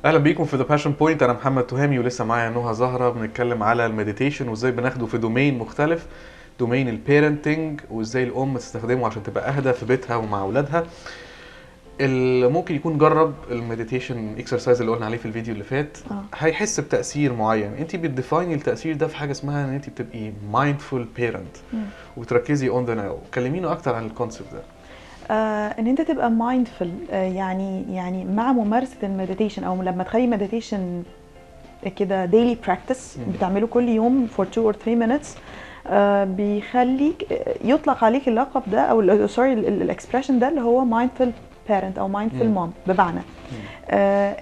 اهلا بيكم في The Passion Point. انا محمد تهامي ولسه معايا نهى زهره. بنتكلم على ال meditation وازاي بناخده في domain مختلف، domain ال parenting، وازاي الام تستخدمه عشان تبقى اهدى في بيتها ومع اولادها. اللي ممكن يكون جرب ال meditation exercise اللي قلنا عليه في الفيديو اللي فات هيحس بتاثير معين. انت بت define ي التاثير ده في حاجة اسمها ان انت بتبقي mindful parent وتركزي on the now. كلمينا اكتر عن ال concept ده. ان انت تبقى mindful، يعني مع ممارسة ال meditation، او لما تخلي meditation كده daily practice بتعمله كل يوم for 2 or 3 minutes، بيخليك يطلق عليك اللقب ده او sorry ال expression ده اللي هو mindful parent او mindful mom. بمعنى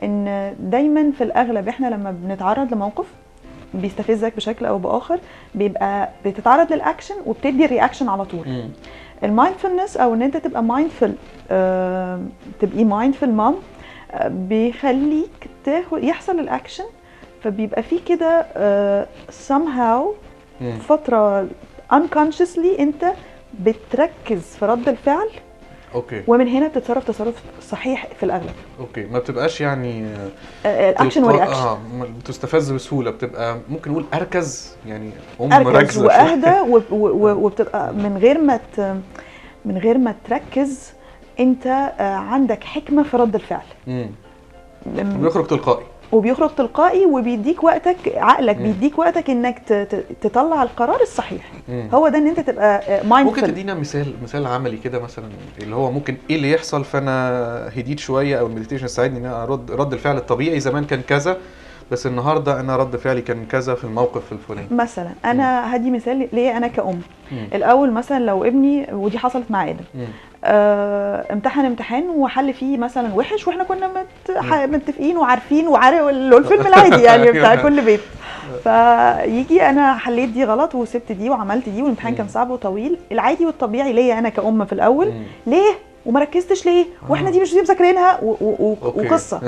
ان دايما في الاغلب احنا لما بنتعرض لموقف بيستفزك بشكل او باخر بيبقى بتتعرض للاكشن وبتدي ال reaction على طول. ال mindfulness او ان انت تبقى mindful، تبقي mindful mom، بيخليك تاخد يحصل الاكشن، فبيبقى فيه كده somehow فترة unconsciously انت بتركز في رد الفعل. ومن هنا بتتصرف تصرف صحيح في الاغلب. okay، ما بتبقاش يعني ال action وال reaction. بتستفز بسهوله، بتبقى ممكن نقول اركز، يعني ام اركز مركزه واهدى وبتبقى من غير ما تركز انت عندك حكمه في رد الفعل. بيخرج تلقائي. وبيخرج تلقائي وبيديك وقتك، عقلك بيديك وقتك انك تطلع القرار الصحيح. هو ده ان انت تبقى ممكن mindful. تدينا مثال عملي كده مثلا، اللي هو ممكن ايه اللي يحصل فانا هديت شوية او ال meditation ساعدني ان انا ارد رد الفعل الطبيعي زمان كان كذا، بس النهارده انا رد فعلي كان كذا في الموقف الفلاني؟ مثلا انا هدي مثال ليا انا كأم. الاول مثلا لو ابني، ودي حصلت مع ادم، امتحن امتحان وحل فيه مثلا وحش، واحنا كنا متفقين وعارفين وعارف اللي هو الفيلم العادي يعني بتاع كل بيت، فيجي انا حليت دي غلط وسبت دي وعملت دي والامتحان كان صعب وطويل. العادي والطبيعي ليا انا كأم في الاول، ليه وما ركزتش ليه واحنا دي مش دي مذاكرينها وقصة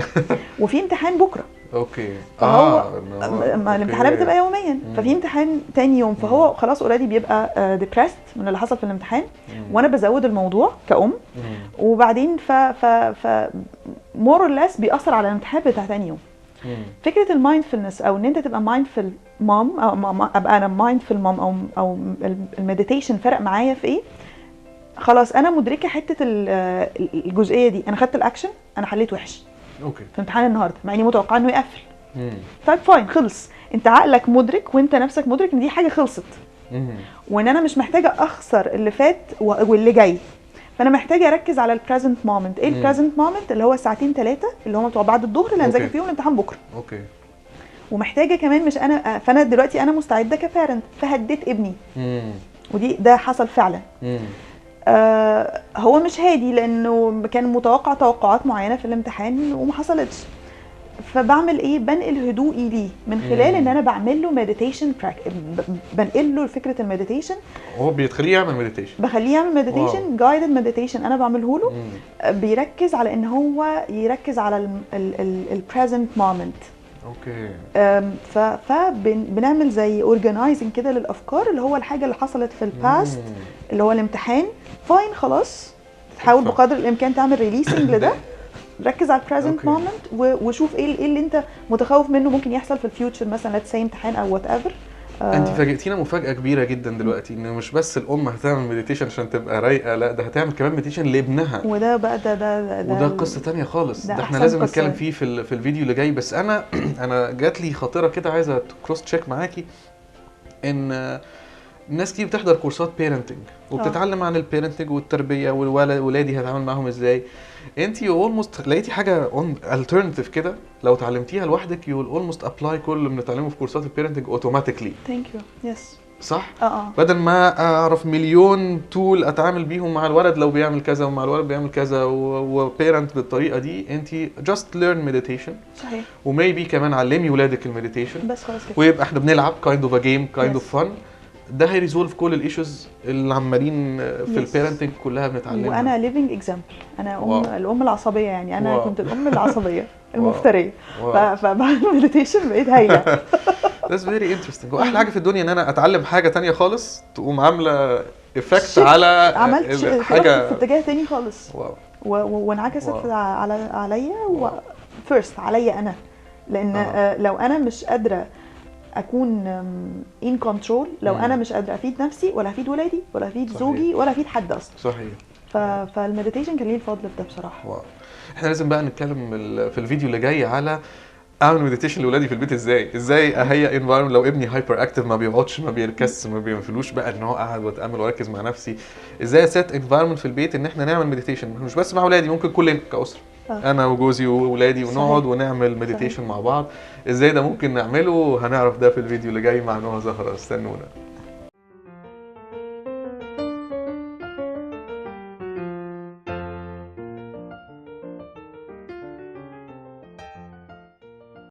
وفي امتحان بكره. فهو إن هو ما الامتحانات بتبقى يوميا، ففي امتحان تاني يوم، فهو خلاص already بيبقى depressed من اللي حصل في الامتحان، وانا بزود الموضوع كأم، وبعدين ف ف ف more or less بيأثر على الامتحان بتاع تاني يوم. فكرة ال mindfulness او ان انت تبقى mindful mom، او ابقى انا mindful mom، او ال meditation فرق معايا في ايه؟ خلاص انا مدركه حتة الجزئية دي، انا خدت الاكشن، انا حليت وحش في امتحان النهارده مع اني متوقعه انه يقفل. طيب fine خلص، انت عقلك مدرك وانت نفسك مدرك ان دي حاجة خلصت، وان انا مش محتاجه اخسر اللي فات واللي جاي، فانا محتاجه اركز على ال present moment. ايه ال present moment؟ اللي هو ساعتين ثلاثة اللي هم بتوع بعد الظهر اللي هنذاكر فيهم الامتحان بكره. ومحتاجة كمان مش انا، فانا دلوقتي انا مستعدة ك parent، فهديت ابني. ودي ده حصل فعلا. هو مش هادي لانه كان متوقع توقعات معينة في الامتحان وما حصلتش، فبعمل ايه؟ بنقل هدوئي ليه من خلال ان انا بعمل له meditation، بنقل له فكرة ال meditation. هو بيخليه يعمل meditation. بخليه يعمل meditation، guided meditation انا بعمله له، بيركز على ان هو يركز على ال present moment. فبنعمل زي organizing كده للافكار، اللي هو الحاجة اللي حصلت في ال past اللي هو الامتحان، fine خلاص، تحاول بقدر الامكان تعمل releasing لده، ركز على ال present moment وشوف ايه اللي انت متخوف منه ممكن يحصل في ال future، مثلا let's say امتحان او whatever. انت فاجئتينا مفاجاة كبيرة جدا دلوقتي، ان مش بس الام هتعمل meditation عشان تبقى رايقه، لا ده هتعمل كمان meditation لابنها. وده بقى ده وده قصة تانية خالص، ده ده احنا أحسن لازم قصة. نتكلم فيه في الفيديو اللي جاي. بس انا جات لي خاطره كده عايزه cross check معاكي، ان ناس كتير بتحضر كورسات parenting وبتتعلم عن ال parenting والتربية والولد ولادي هتعامل معاهم ازاي. انت almost لقيتي حاجة alternative كده، لو اتعلمتيها لوحدك you will almost apply كل اللي بنتعلمه في كورسات ال parenting automatically. thank you، yes. صح؟ اه. بدل ما اعرف مليون tool اتعامل بيهم مع الولد لو بيعمل كذا ومع الولد بيعمل كذا و parent بالطريقة دي، انت just learn meditation و maybe كمان علمي ولادك ال meditation بس خلاص كده. ويبقى احنا بنلعب kind of a game، kind of fun. ده هي resolve كل ال issues اللي عمالين في ال parenting كلها بنتعلمها. وانا living example، انا ام الام العصبية يعني، انا كنت الام العصبية المفتريه، فبعد ال meditation بقيت هايلة. That's very interesting. واحلى حاجة في الدنيا ان انا اتعلم حاجة تانية خالص تقوم عامله effect على عملت حاجة في اتجاه تاني خالص. وانعكست على عليا. first عليا انا، لان لو انا مش قادرة اكون in control، لو انا مش قادرة افيد نفسي ولا افيد ولادي ولا افيد زوجي ولا افيد حد اصلا. فال meditation كان ليه الفضل في ده بصراحة. wow. احنا لازم بقى نتكلم في الفيديو اللي جاي على اعمل meditation لاولادي في البيت ازاي، ازاي اهيئ environment لو ابني hyperactive، ما بيقعدش، ما بيركزش، ما بينفلوش بقى ان هو قاعد واتامل واركز مع نفسي، ازاي ا set environment في البيت ان احنا نعمل meditation، مش بس مع اولادي، ممكن كلنا كاسره، انا وجوزي واولادي، ونقعد ونعمل meditation مع بعض. ازاي ده ممكن نعمله؟ هنعرف ده في الفيديو اللي جاي مع نهى زهره. استنونا.